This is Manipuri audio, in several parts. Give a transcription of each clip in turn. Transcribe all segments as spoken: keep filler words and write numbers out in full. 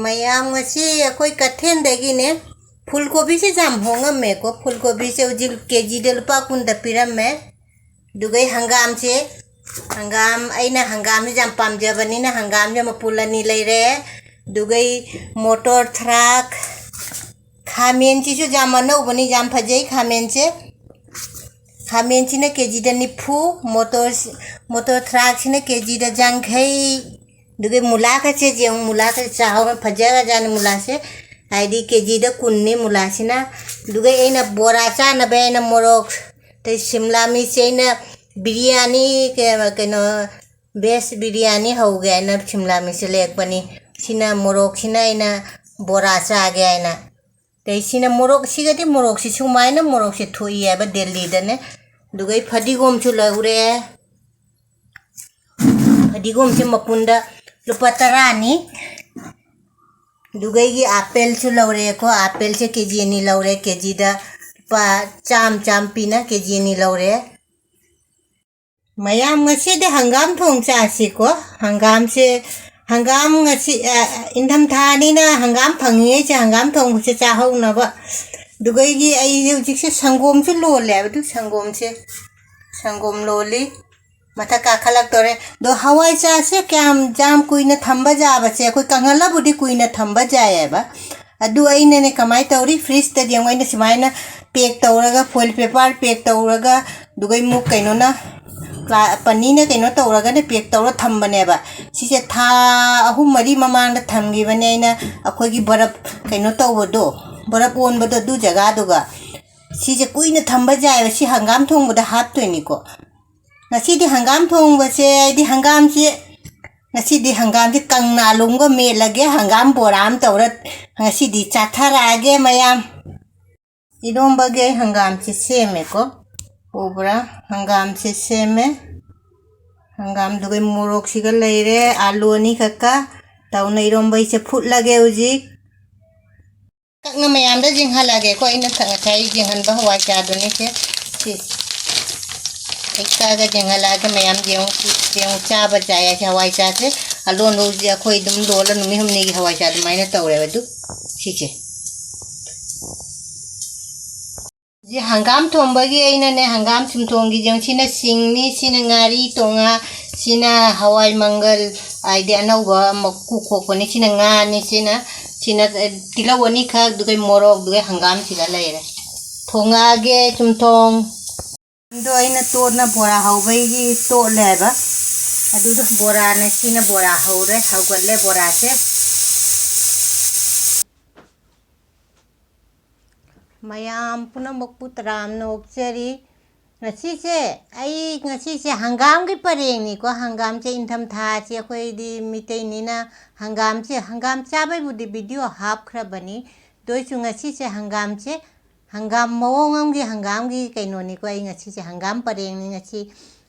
ꯃꯌꯥꯝ, ꯉꯁꯤ ꯑꯩꯈꯣꯏ ꯀꯩꯊꯦꯜꯗꯒꯤꯅꯦ, ꯐꯨꯜ ꯀꯣꯕꯤꯁꯦ ꯌꯥꯝ ꯍꯣꯡꯉꯝꯃꯦꯀꯣ꯫ ꯐꯨꯜ ꯀꯣꯕꯤꯁꯦ ꯍꯧꯖꯤꯛ ꯀꯦ ꯖꯤꯗ ꯂꯨꯄꯥ ꯀꯨꯟꯗ ꯄꯤꯔꯝꯃꯦ꯫ ꯑꯗꯨꯒ ꯑꯩ ꯍꯪꯒꯥꯝꯁꯦ, ꯍꯪꯒꯥꯝ, ꯑꯩꯅ ꯍꯪꯒꯥꯝꯁꯦ ꯌꯥꯝ ꯄꯥꯝꯖꯕꯅꯤꯅ ꯍꯪꯒꯥꯝꯁꯦ ꯃꯄꯨꯜ ꯑꯅꯤ ꯂꯩꯔꯦ꯫ ꯑꯗꯨꯒ ꯑꯩ ꯃꯣꯇꯣꯔ ꯊ꯭ꯔꯥꯛ, ꯈꯥꯃꯦꯟꯁꯤꯁꯨ ꯌꯥꯝ ꯑꯅꯧꯕꯅꯤ, ꯌꯥꯝ ꯐꯖꯩ ꯈꯥꯃꯦꯟꯁꯦ꯫ ꯈꯥꯃꯦꯟꯁꯤꯅ ꯀꯦ ꯖꯤꯗ ꯅꯤꯐꯨ, ꯃꯣꯇꯣꯔ, ꯃꯣꯇꯣꯔ ꯊ꯭ꯔꯥꯛꯁꯤꯅ ꯀꯦ ꯖꯤꯗ ꯌꯥꯡꯈꯩ꯫ ꯑꯗꯨꯒ ꯃꯨꯂꯥꯒꯁꯦ ꯌꯦꯡꯉꯨ, ꯃꯨꯂꯥꯒꯁꯦ ꯆꯥꯍꯧꯅ ꯐꯖꯈ꯭ꯔꯖꯥꯠꯅꯤ ꯃꯨꯂꯥꯁꯦ꯫ ꯍꯥꯏꯗꯤ ꯀꯦ ꯖꯤꯗ ꯀꯨꯟꯅꯤ ꯃꯨꯂꯥꯁꯤꯅ꯫ ꯑꯗꯨꯒ ꯑꯩꯅ ꯕꯣꯔꯥ ꯆꯥꯅꯕ ꯑꯩꯅ ꯃꯣꯔꯣꯛ, ꯑꯗꯩ ꯁꯤꯝꯂꯥ ꯃꯤꯔꯆꯤ, ꯑꯩꯅ ꯕꯤꯔꯌꯥꯅꯤ, ꯀꯩ-, ꯀꯩꯅꯣ, ꯚꯦꯖ ꯕꯤꯔꯌꯥꯅꯤ ꯍꯧꯒꯦ ꯍꯥꯏꯅ ꯁꯤꯝꯂꯥ ꯃꯤꯔꯆꯤ ꯂꯩꯔꯛꯄꯅꯤ꯫ ꯁꯤꯅ ꯃꯣꯔꯣꯛꯁꯤꯅ ꯑꯩꯅ ꯕꯣꯔꯥ ꯆꯥꯒꯦ ꯍꯥꯏꯅ꯫ ꯑꯗꯩ ꯁꯤꯅ ꯃꯣꯔꯣꯛ, ꯁꯤꯒꯗꯤ ꯃꯣꯔꯣꯛꯁꯤ ꯁꯨꯃꯥꯏꯅ ꯃꯣꯔꯣꯛꯁꯦ ꯊꯣꯛꯏ ꯍꯥꯏꯕ ꯗꯦꯜꯂꯤꯗꯅꯦ꯫ ꯑꯗꯨꯒ ꯑꯩ ꯐꯗꯤꯒꯣꯝꯁꯨ ꯂꯧꯔꯦ꯫ ꯐꯗꯤꯒꯣꯝꯁꯦ ꯃꯄꯨꯟꯗ ꯂꯨꯄꯥ ꯇꯔꯥꯅꯤ꯫ ꯑꯗꯨꯒ ꯑꯩꯒꯤ ꯑꯥꯄꯦꯜꯁꯨ ꯂꯧꯔꯦꯀꯣ꯫ ꯑꯥꯄꯦꯜꯁꯦ ꯀꯦ ꯖꯤ ꯑꯅꯤ ꯂꯧꯔꯦ꯫ ꯀꯦ ꯖꯤꯗ ꯂꯨꯄꯥ ꯆꯥꯝ, ꯆꯥꯝ ꯄꯤꯅ ꯀꯦ ꯖꯤ ꯑꯅꯤ ꯂꯧꯔꯦ꯫ ꯃꯌꯥꯝ, ꯉꯁꯤꯗꯤ ꯍꯪꯒꯥꯝ ꯊꯣꯡ ꯆꯥꯁꯤꯀꯣ꯫ ꯍꯪꯒꯥꯝꯁꯦ, ꯍꯪꯒꯥꯝ ꯉꯁꯤ, ꯑ, ꯏꯪꯊꯝꯊꯥꯅꯤꯅ ꯍꯪꯒꯥꯝ ꯐꯪꯉꯤꯉꯩꯁꯦ ꯍꯪꯒꯥꯝ ꯊꯣꯡꯕꯁꯦ ꯆꯥꯍꯧꯅꯕ꯫ ꯑꯗꯨꯒ ꯑꯩꯒꯤ, ꯑꯩꯁꯦ ꯍꯧꯖꯤꯛꯁꯦ ꯁꯪꯒꯣꯝꯁꯨ ꯂꯣꯜꯂꯦ ꯍꯥꯏꯕꯗꯨ, ꯁꯪꯒꯣꯝꯁꯦ, ꯁꯪꯒꯣꯝ ꯂꯣꯜꯂꯤ꯫ ꯃꯊꯛ ꯀꯥꯈꯠꯂꯛꯇꯣꯔꯦ꯫ ꯑꯗꯣ ꯍꯋꯥꯏ ꯆꯥꯁꯦ ꯀꯌꯥꯝ, ꯌꯥꯝ ꯀꯨꯏꯅ ꯊꯝꯕ ꯌꯥꯕꯁꯦ, ꯑꯩꯈꯣꯏ ꯀꯪꯍꯜꯂꯕꯨꯗꯤ ꯀꯨꯏꯅ ꯊꯝꯕ ꯌꯥꯏꯑꯕ꯫ ꯑꯗꯨ ꯑꯩꯅꯅꯦ ꯀꯃꯥꯏꯅ ꯇꯧꯔꯤ, ꯐ꯭ꯔꯤꯖꯇꯗꯤ ꯑꯃꯨꯛ ꯑꯩꯅ ꯁꯨꯃꯥꯏꯅ ꯄꯦꯛ ꯇꯧꯔꯒ, ꯐꯣꯏꯜ ꯄꯦꯄꯔ ꯄꯦꯛ ꯇꯧꯔꯒ, ꯑꯗꯨꯒ ꯑꯃꯨꯛ ꯀꯩꯅꯣꯅ, ꯀ꯭ꯂꯥ-, ꯄꯅꯤꯅ ꯀꯩꯅꯣ ꯇꯧꯔꯒꯅꯦ ꯄꯦꯛ ꯇꯧꯔ ꯊꯝꯕꯅꯦꯕ꯫ ꯁꯤꯁꯦ ꯊꯥ ꯑꯍꯨꯝ ꯃꯔꯤ ꯃꯃꯥꯡꯗ ꯊꯝꯈꯤꯕꯅꯦ ꯑꯩꯅ, ꯑꯩꯈꯣꯏꯒꯤ ꯕꯔꯞ ꯀꯩꯅꯣ ꯇꯧꯕꯗꯣ, ꯕꯔꯞ ꯑꯣꯟꯕꯗꯣ ꯑꯗꯨ ꯖꯒꯥꯗꯨꯒ꯫ ꯁꯤꯁꯦ ꯀꯨꯏꯅ ꯊꯝꯕ ꯌꯥꯏꯑꯕ꯫ ꯁꯤ ꯍꯪꯒꯥꯝ ꯊꯣꯡꯕꯗ ꯍꯥꯞꯇꯣꯏꯅꯤꯀꯣ꯫ ꯉꯁꯤꯗꯤ ꯍꯪꯒꯥꯝ ꯊꯣꯡꯕꯁꯦ, ꯑꯩꯗꯤ ꯍꯪꯒꯥꯝꯁꯦ, ꯉꯁꯤꯗꯤ ꯍꯪꯒꯥꯝꯁꯦ ꯀꯪꯅꯥꯂꯣꯝꯒ ꯃꯦꯠꯂꯒꯦ, ꯍꯪꯒꯥꯝ ꯕꯣꯔꯥ ꯑꯃ ꯇꯧꯔ ꯉꯁꯤꯗꯤ ꯆꯥꯊꯔꯛꯑꯒꯦ ꯃꯌꯥꯝ꯫ ꯏꯔꯣꯝꯕꯒꯤ ꯑꯩ ꯍꯪꯒꯥꯝꯁꯦ ꯁꯦꯝꯃꯦꯀꯣ꯫ ꯎꯕ꯭ꯔꯥ? ꯍꯪꯒꯥꯝꯁꯦ ꯁꯦꯝꯃꯦ꯫ ꯍꯪꯒꯥꯝꯗꯨꯒ ꯃꯣꯔꯣꯛꯁꯤꯒ ꯂꯩꯔꯦ, ꯑꯥꯂꯨ ꯑꯅꯤꯈꯛꯀ꯫ ꯇꯧꯅ ꯏꯔꯣꯝꯕꯩꯁꯦ ꯐꯨꯠꯂꯒꯦ ꯍꯧꯖꯤꯛ꯫ ꯀꯛꯅ ꯃꯌꯥꯝꯗ ꯌꯦꯡꯍꯜꯂꯛꯑꯒꯦꯀꯣ꯫ ꯑꯩꯅ ꯊ-, ꯉꯁꯥꯏ ꯌꯦꯡꯍꯟꯕ ꯍꯋꯥꯏ ꯆꯥꯗꯨꯅꯤ ꯁꯦ꯫ ꯁꯤ ꯑꯩ ꯀꯛꯑꯒ ꯌꯦꯡꯍꯜꯂꯛꯑꯒꯦ ꯃꯌꯥꯝ꯫ ꯌꯦꯡꯉꯨ, ꯌꯦꯡꯉꯨ, ꯆꯥꯕ ꯌꯥꯏ ꯍꯥꯏꯁꯦ ꯍꯋꯥꯏ ꯆꯥꯁꯦ꯫ ꯑꯂꯣꯟꯕꯁꯦ ꯑꯩꯈꯣꯏ ꯑꯗꯨꯝ ꯂꯣꯜꯂ ꯅꯨꯃꯤꯠ ꯍꯨꯝꯅꯤꯒꯤ ꯍꯋꯥꯏꯖꯥꯔ ꯑꯗꯨꯃꯥꯏꯅ ꯇꯧꯔꯦꯕ꯫ ꯑꯗꯨ ꯁꯤꯁꯦ꯫ ꯁꯤ ꯍꯪꯒꯥꯝ ꯊꯣꯡꯕꯒꯤ ꯑꯩꯅꯅꯦ, ꯍꯪꯒꯥꯝ ꯆꯨꯝꯊꯣꯡꯒꯤ ꯌꯦꯡꯉꯨ, ꯁꯤꯅ ꯁꯤꯡꯅꯤ, ꯁꯤꯅ ꯉꯥꯔꯤ ꯇꯣꯉꯥ, ꯁꯤꯅ ꯍꯋꯥꯏ ꯃꯪꯒꯜ, ꯍꯥꯏꯗꯤ ꯑꯅꯧꯕ ꯃꯀꯨ ꯈꯣꯛꯄꯅꯤ, ꯁꯤꯅ ꯉꯥꯅꯤ, ꯁꯤꯅ, ꯁꯤꯅ, ꯑꯦ, ꯇꯤꯜꯍꯧ ꯑꯅꯤꯈꯛ, ꯑꯗꯨꯒ ꯃꯣꯔꯣꯛ, ꯑꯗꯨꯒ ꯍꯪꯒꯥꯝꯁꯤꯒ ꯂꯩꯔꯦ꯫ ꯊꯣꯡꯉꯛꯑꯒꯦ ꯆꯨꯝꯊꯣꯡ꯫ ꯑꯗꯣ ꯑꯩꯅ ꯇꯣꯠꯅ ꯕꯣꯔꯥ ꯍꯧꯕꯒꯤ ꯇꯣꯠꯂꯦ ꯍꯥꯏꯕ꯫ ꯑꯗꯨꯗꯣ ꯕꯣꯔꯥꯅ, ꯁꯤꯅ ꯕꯣꯔꯥ ꯍꯧꯔꯦ, ꯍꯧꯒꯠꯂꯦ ꯕꯣꯔꯥꯁꯦ꯫ ꯃꯌꯥꯝ ꯄꯨꯝꯅꯃꯛꯄꯨ ꯇꯔꯥꯝꯅ ꯑꯣꯛꯆꯔꯤ꯫ ꯉꯁꯤꯁꯦ, ꯑꯩ ꯉꯁꯤꯁꯦ ꯍꯪꯒꯥꯝꯒꯤ ꯄꯔꯦꯡꯅꯤꯀꯣ꯫ ꯍꯪꯒꯥꯝꯁꯦ ꯏꯪꯊꯝꯊꯥꯁꯦ ꯑꯩꯈꯣꯏꯗꯤ ꯃꯤꯇꯩꯅꯤꯅ ꯍꯪꯒꯥꯝꯁꯦ, ꯍꯪꯒꯥꯝ ꯆꯥꯕꯩꯕꯨꯗꯤ video ꯍꯥꯞꯈ꯭ꯔꯕꯅꯤ꯫ ꯑꯗꯨ ꯑꯣꯏꯁꯨ ꯉꯁꯤꯁꯦ ꯍꯪꯒꯥꯝꯁꯦ, ꯍꯪꯒꯥꯝ ꯃꯑꯣꯡ ꯑꯃꯒꯤ ꯍꯪꯒꯥꯝꯒꯤ ꯀꯩꯅꯣꯅꯤꯀꯣ꯫ ꯑꯩ ꯉꯁꯤꯁꯦ ꯍꯪꯒꯥꯝ ꯄꯔꯦꯡꯅꯤ ꯉꯁꯤ꯫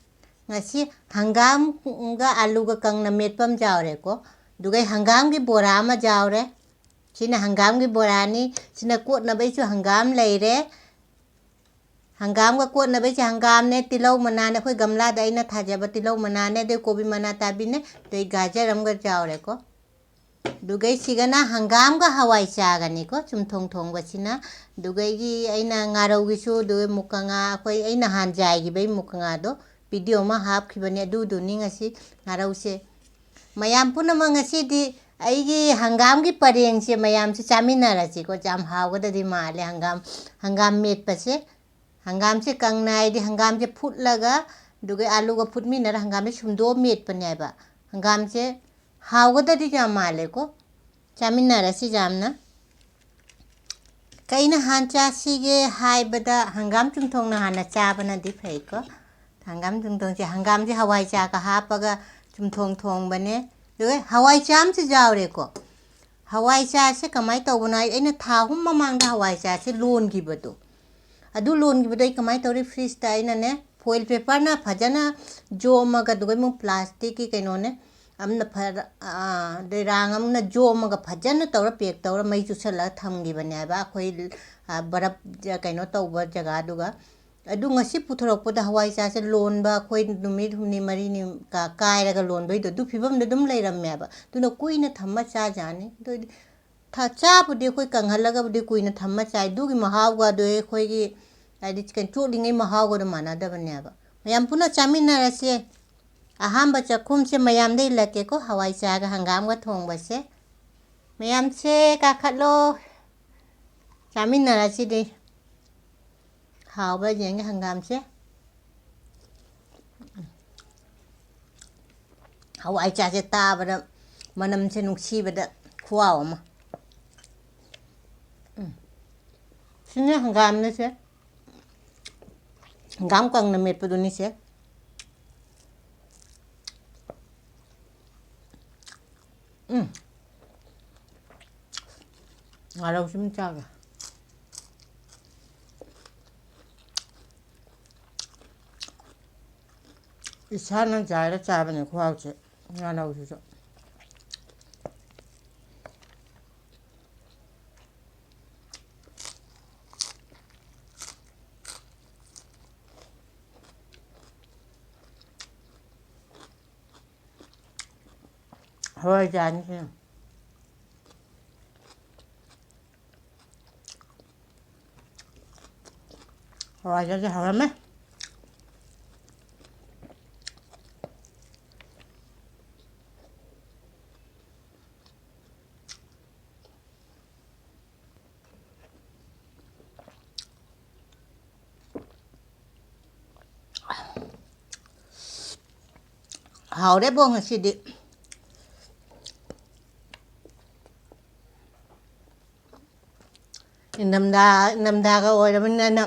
ꯉꯁꯤ ꯍꯪꯒꯥꯝꯒ ꯑꯂꯨꯒ ꯀꯪꯅ ꯃꯦꯠꯄ ꯑꯃ ꯌꯥꯎꯔꯦꯀꯣ꯫ ꯑꯗꯨꯒ ꯑꯩ ꯍꯪꯒꯥꯝꯒꯤ ꯕꯣꯔꯥ ꯑꯃ ꯌꯥꯎꯔꯦ꯫ ꯁꯤꯅ ꯍꯪꯒꯥꯝꯒꯤ ꯕꯣꯔꯥꯅꯤ꯫ ꯁꯤꯅ ꯀꯣꯠꯅꯕꯩꯁꯨ ꯍꯪꯒꯥꯝ ꯂꯩꯔꯦ꯫ ꯍꯪꯒꯥꯝꯒ ꯀꯣꯠꯅꯕꯩꯁꯦ ꯍꯪꯒꯥꯝꯅꯦ, ꯇꯤꯜꯍꯧ ꯃꯅꯥꯅꯦ, ꯑꯩꯈꯣꯏ ꯒꯝꯂꯥꯗ ꯑꯩꯅ ꯊꯥꯖꯕ ꯇꯤꯜꯍꯧ ꯃꯅꯥꯅꯦ, ꯑꯗꯩ ꯀꯣꯕꯤ ꯃꯅꯥ ꯇꯥꯕꯤꯅꯦ, ꯑꯗꯩ ꯒꯥꯖꯔ ꯑꯃꯒ ꯌꯥꯎꯔꯦꯀꯣ꯫ ꯑꯗꯨꯒ ꯁꯤꯒꯅ ꯍꯪꯒꯥꯝꯒ ꯍꯋꯥꯏ ꯆꯥꯒꯅꯤꯀꯣ, ꯆꯨꯝꯊꯣꯡ ꯊꯣꯡꯕꯁꯤꯅ꯫ ꯑꯗꯨꯒ ꯑꯩꯒꯤ, ꯑꯩꯅ ꯉꯥꯔꯧꯒꯤꯁꯨ, ꯑꯗꯨꯒ ꯃꯨꯀꯉꯥ, ꯑꯩꯈꯣꯏ, ꯑꯩ ꯅꯍꯥꯟ ꯌꯥꯏꯈꯤꯕꯩ ꯃꯨꯀꯉꯥꯗꯣ video ꯑꯃ ꯍꯥꯞꯈꯤꯕꯅꯦ, ꯑꯗꯨꯗꯨꯅꯤ ꯉꯁꯤ ꯉꯥꯔꯧꯁꯦ꯫ ꯃꯌꯥꯝ ꯄꯨꯝꯅꯃꯛ ꯉꯁꯤꯗꯤ ꯑꯩꯒꯤ ꯍꯪꯒꯥꯝꯒꯤ ꯄꯔꯦꯡꯁꯦ ꯃꯌꯥꯝꯁꯦ ꯆꯥꯃꯤꯟꯅꯔꯁꯤꯀꯣ꯫ ꯌꯥꯝ ꯍꯥꯎꯒꯗꯗꯤ ꯃꯥꯜꯂꯦ ꯍꯪꯒꯥꯝ, ꯍꯪꯒꯥꯝ ꯃꯦꯠꯄꯁꯦ꯫ ꯍꯪꯒꯥꯝꯁꯦ ꯀꯪꯅ, ꯍꯥꯏꯗꯤ ꯍꯪꯒꯥꯝꯁꯦ ꯐꯨꯠꯂꯒ, ꯑꯗꯨꯒ ꯑꯥꯂꯨꯒ ꯐꯨꯠꯃꯤꯟꯅꯔ ꯍꯪꯒꯥꯝꯁꯦ ꯁꯨꯝꯗꯣꯛꯑ ꯃꯦꯠꯄꯅꯦꯕ꯫ ꯍꯪꯒꯥꯝꯁꯦ ꯍꯥꯎꯒꯗꯗꯤ ꯌꯥꯝ ꯃꯥꯜꯂꯦꯀꯣ꯫ ꯆꯥꯃꯤꯟꯅꯔꯁꯤ ꯌꯥꯝꯅ꯫ ꯀꯩꯅ ꯍꯥꯟ ꯆꯥꯁꯤꯒꯦ ꯍꯥꯏꯕꯗ ꯍꯪꯒꯥꯝ ꯆꯨꯝꯊꯣꯡꯅ ꯍꯥꯟꯅ ꯆꯥꯕꯅꯗꯤ ꯐꯩꯀꯣ꯫ ꯍꯪꯒꯥꯝ ꯆꯨꯝꯊꯣꯡꯁꯦ, ꯍꯪꯒꯥꯝꯁꯦ ꯍꯋꯥꯏ ꯆꯥꯒ ꯍꯥꯞꯄꯒ ꯆꯨꯝꯊꯣꯡ ꯊꯣꯡꯕꯅꯦ꯫ ꯑꯗꯨꯒ ꯍꯋꯥꯏ ꯆꯥꯝꯁꯨ ꯌꯥꯎꯔꯦꯀꯣ꯫ ꯍꯋꯥꯏ ꯆꯥꯁꯦ ꯀꯃꯥꯏꯅ ꯇꯧꯕꯅꯣ ꯍꯥꯏ, ꯑꯩꯅ ꯊꯥ ꯑꯍꯨꯝ ꯃꯃꯥꯡꯗ ꯍꯋꯥꯏ ꯆꯥꯁꯦ ꯂꯣꯟꯈꯤꯕꯗꯣ꯫ ꯑꯗꯨ ꯂꯣꯟꯈꯤꯕꯗꯣ ꯑꯩ ꯀꯃꯥꯏꯅ ꯇꯧꯔꯤ, fridgeꯇ ꯑꯩꯅꯅꯦ foil paperꯅ ꯐꯖꯅ ꯌꯣꯝꯃꯒ, ꯑꯗꯨꯒ ꯑꯃꯨꯛ plasticꯀꯤ ꯀꯩꯅꯣꯅꯦ, ꯑꯃꯅ ꯐ-, ꯑꯥ, ꯑꯗꯩ ꯔꯥꯡ ꯑꯃꯅ ꯌꯣꯝꯃꯒ ꯐꯖꯅ ꯇꯧꯔ pack ꯇꯧꯔ ꯃꯩ ꯆꯨꯁꯜꯂꯒ ꯊꯝꯈꯤꯕꯅꯦ ꯍꯥꯏꯕ꯫ ꯑꯩꯈꯣꯏ, ꯑꯥ, ꯕꯔꯞ ꯖ-, ꯀꯩꯅꯣ ꯇꯧꯕ ꯖꯒꯥꯗꯨꯒ꯫ ꯑꯗꯨ ꯉꯁꯤ ꯄꯨꯊꯣꯔꯛꯄꯗ ꯍꯋꯥꯏ ꯆꯥꯁꯦ ꯂꯣꯟꯕ ꯑꯩꯈꯣꯏ ꯅꯨꯃꯤꯠ ꯍꯨꯝꯅꯤ ꯃꯔꯤꯅꯤ ꯀꯥ-, ꯀꯥꯏꯔꯒ ꯂꯣꯟꯕꯩꯗꯣ ꯑꯗꯨ ꯐꯤꯕꯝꯗ ꯑꯗꯨꯝ ꯂꯩꯔꯝꯃꯦꯕ꯫ ꯑꯗꯨꯅ ꯀꯨꯏꯅ ꯊꯝꯃ ꯆꯥꯖꯥꯅꯤ꯫ ꯑꯗꯨ ꯑꯣꯏꯗꯤ ꯊ-, ꯆꯥꯕꯨꯗꯤ ꯑꯩꯈꯣꯏ ꯀꯪꯍꯜꯂꯒꯕꯨꯗꯤ ꯀꯨꯏꯅ ꯊꯝꯃ ꯆꯥꯏ꯫ ꯑꯗꯨꯒꯤ ꯃꯍꯥꯎꯒ ꯑꯗꯨ ꯑꯩꯈꯣꯏꯒꯤ ꯍꯥꯏꯗꯤ ꯆꯤꯛꯀꯟ ꯆꯣꯠꯂꯤꯉꯩ ꯃꯍꯥꯎꯒꯗꯣ ꯃꯥꯟꯅꯗꯕꯅꯦꯕ꯫ ꯃꯌꯥꯝ ꯄꯨꯟꯅ ꯆꯥꯃꯤꯟꯅꯔꯁꯦ꯫ ꯑꯍꯥꯟꯕ ꯆꯥꯛꯈꯨꯝꯁꯦ ꯃꯌꯥꯝꯗ ꯏꯜꯂꯛꯀꯦꯀꯣ, ꯍꯋꯥꯏ ꯆꯥꯒ ꯍꯪꯒꯥꯝꯒ ꯊꯣꯡꯕꯁꯦ꯫ ꯃꯌꯥꯝꯁꯦ ꯀꯥꯈꯠꯂꯣ, ꯆꯥꯃꯤꯟꯅꯔꯁꯤꯗꯤ꯫ ꯍꯥꯎꯕ꯭ꯔꯥ ꯌꯦꯡꯒꯦ ꯍꯪꯒꯥꯝꯁꯦ꯫ ꯍꯋꯥꯏ ꯆꯥꯁꯦ ꯇꯥꯕꯗ ꯃꯅꯝꯁꯦ ꯅꯨꯡꯁꯤꯕꯗ ꯈꯨꯍꯥꯎ ꯑꯃ꯫ ꯎꯝ꯫ ꯁꯤꯅ ꯍꯪꯒꯥꯝꯅꯦ ꯁꯦ꯫ ꯍꯪꯒꯥꯝ ꯀꯪꯅ ꯃꯦꯠꯄꯗꯨꯅꯤ ꯁꯦ꯫ ꯎꯝ꯫ ꯉꯥꯔꯧꯁꯤꯃ ꯆꯥꯒꯦ꯫ ꯏꯁꯥꯅ ꯌꯥꯏꯔ ꯆꯥꯕꯅꯦ ꯈꯨꯍꯥꯎꯁꯦ꯫ ꯉꯥꯔꯧꯁꯤꯁꯨ꯫ ꯍꯋꯥꯏꯖꯥꯔꯅꯤ ꯁꯤꯅ꯫ ꯍꯋꯥꯏꯖꯥꯔꯁꯦ ꯍꯥꯎꯔꯝꯃꯦ꯫ ꯍꯥꯎꯔꯦꯕꯣ ꯉꯁꯤꯗꯤ꯫ ꯏꯪꯊꯝꯊꯥ, ꯏꯪꯊꯝꯊꯥꯒ ꯑꯣꯏꯔꯕꯅꯤꯅ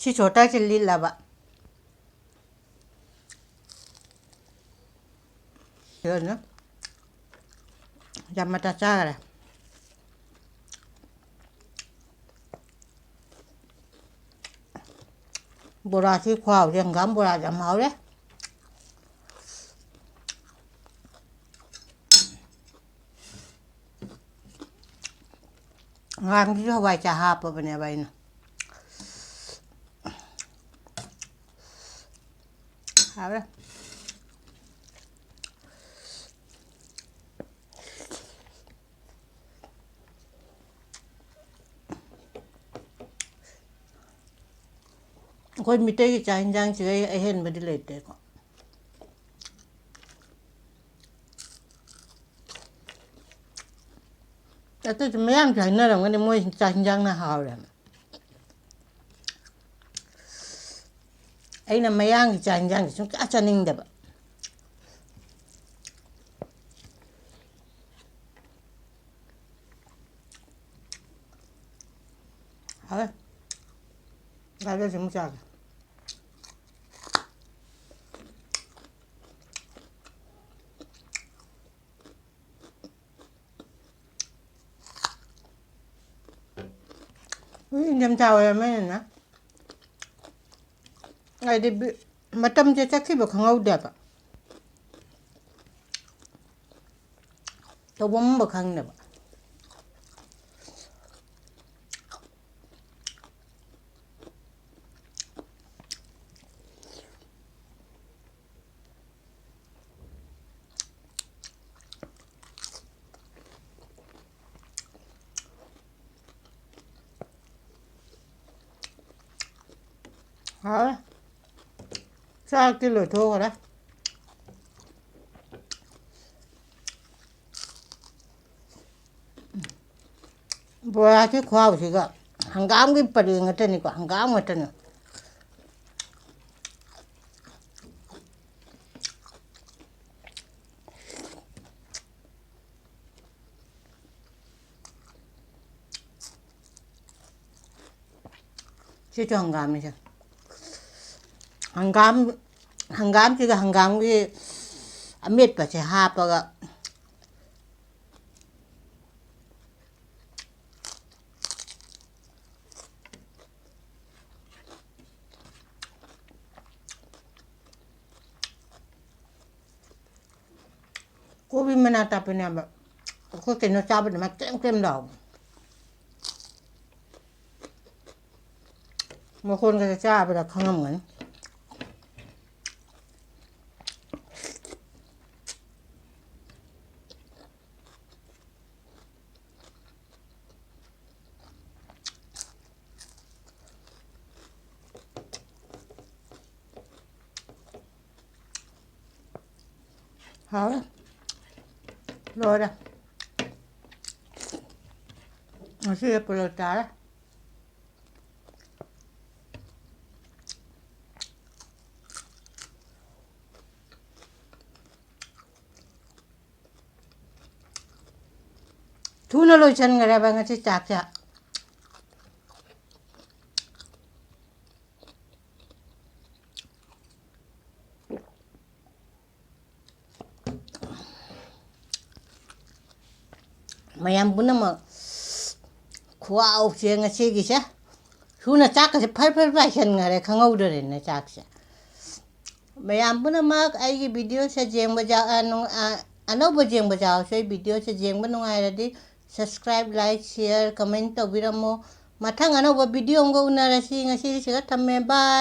ꯁꯤ ꯁ꯭ꯋꯦꯇꯔꯁꯦ ꯂꯤꯠꯂꯕ꯫ ꯑꯗꯨꯅ ꯌꯥꯝ ꯃꯇꯥ ꯆꯥꯈꯔꯦ꯫ ꯕꯣꯔꯥꯁꯤ ꯈꯨꯍꯥꯎꯁꯦ, ꯍꯪꯒꯥꯝ ꯕꯣꯔꯥꯁꯦ ꯌꯥꯝ ꯍꯥꯎꯔꯦ꯫ ꯑꯉꯥꯡꯒꯤꯁꯨ ꯍꯋꯥꯏ ꯆꯥ ꯍꯥꯞꯄꯕꯅꯦꯕ ꯑꯩꯅ꯫ ꯍꯥꯎꯔꯦ꯫ ꯑꯩꯈꯣꯏ ꯃꯤꯇꯩꯒꯤ ꯆꯥꯛ ꯌꯦꯟꯁꯥꯡꯁꯤꯗꯩ ꯑꯍꯦꯟꯕꯗꯤ ꯂꯩꯇꯦꯀꯣ꯫ ꯑꯇꯩꯁꯨ ꯃꯌꯥꯡꯁꯨ ꯍꯥꯏꯅꯔꯝꯒꯅꯤ, ꯃꯣꯏ ꯆꯥꯛ ꯌꯦꯟꯁꯥꯡꯅ ꯍꯥꯎꯔꯦꯅ꯫ ꯑꯩꯅ ꯃꯌꯥꯡꯒꯤ ꯆꯥꯛ ꯌꯦꯟꯁꯥꯡꯁꯦ ꯁꯨꯡꯆꯥ ꯆꯥꯅꯤꯡꯗꯕ꯫ ꯍꯥꯎꯋꯦ꯫ ꯒꯥꯖꯔꯁꯦ ꯑꯃꯨꯛ ꯆꯥꯒꯦ꯫ ꯍꯧꯖꯤꯛ ꯏꯪꯊꯝꯊꯥ ꯑꯣꯏꯔꯝꯃꯦꯅ꯫ ꯍꯥꯏꯗꯤ ꯕꯤ-, ꯃꯇꯝꯁꯦ ꯆꯠꯈꯤꯕ ꯈꯪꯍꯧꯗꯦꯕ꯫ ꯇꯧꯐꯝ ꯑꯃ ꯈꯪꯗꯕ꯫ ꯍꯥꯎꯔꯦ꯫ ꯆꯥꯛꯇꯤ ꯂꯣꯏꯊꯣꯛꯈ꯭ꯔꯦ꯫ ꯕꯣꯔꯥꯁꯦ ꯈꯨꯍꯥꯎꯁꯤꯒ ꯍꯪꯒꯥꯝꯒꯤ ꯄꯔꯦꯡ ꯉꯥꯛꯇꯅꯤꯀꯣ, ꯍꯪꯒꯥꯝ ꯉꯥꯛꯇꯅꯤ꯫ ꯁꯤꯁꯨ ꯍꯪꯒꯥꯝꯅꯤꯁꯦ꯫ ꯍꯪꯒꯥꯝ, ꯍꯪꯒꯥꯝꯁꯤꯒ ꯍꯪꯒꯥꯝꯒꯤ ꯑꯃꯦꯠꯄꯁꯦ ꯍꯥꯞꯄꯒ꯫ ꯀꯣꯕꯤ ꯃꯅꯥ ꯇꯥꯞꯄꯅꯦꯕ꯫ ꯑꯩꯈꯣꯏ ꯀꯩꯅꯣ ꯆꯥꯕꯗ ꯃꯥ ꯀ꯭ꯔꯦꯝ ꯀ꯭ꯔꯦꯝ ꯂꯥꯎꯕ꯫ ꯃꯈꯣꯟꯒꯁꯦ ꯆꯥꯕꯗ ꯈꯪꯉꯝꯒꯅꯤ꯫ ꯍꯥꯎꯔꯦ꯫ ꯂꯣꯏꯔꯦ꯫ ꯉꯁꯤꯗꯤ ꯄꯨꯂꯞ ꯆꯥꯔꯦ꯫ ꯊꯨꯅ ꯂꯣꯏꯁꯤꯟꯈ꯭ꯔꯦꯕ ꯉꯁꯤ ꯆꯥꯛꯁꯦ꯫ ꯃꯌꯥꯝ ꯄꯨꯝꯅꯃꯛ ꯈꯨꯍꯥꯎꯁꯦ ꯉꯁꯤꯒꯤꯁꯦ꯫ ꯊꯨꯅ ꯆꯥꯛꯀꯁꯦ ꯐꯔ ꯐꯔ ꯄꯥꯏꯁꯟꯈꯔꯦ, ꯈꯪꯍꯧꯗꯔꯦꯅꯦ ꯆꯥꯛꯁꯦ꯫ ꯃꯌꯥꯝ ꯄꯨꯝꯅꯃꯛ ꯑꯩꯒꯤ videoꯁꯦ ꯌꯦꯡꯕ ꯌꯥ-, ꯑ, ꯅꯨꯡ-, ꯑ, ꯑꯅꯧꯕ ꯌꯦꯡꯕ ꯌꯥꯎꯔꯁꯨ ꯑꯩ videoꯁꯦ ꯌꯦꯡꯕ ꯅꯨꯡꯉꯥꯏꯔꯗꯤ subscribe, like, share, comment ꯇꯧꯕꯤꯔꯝꯃꯣ꯫ ꯃꯊꯪ ꯑꯅꯧꯕ video ꯑꯃꯒ ꯎꯅꯔꯁꯤ꯫ ꯉꯁꯤꯗꯤ ꯁꯤꯗ ꯊꯝꯃꯦ꯫ Bye꯫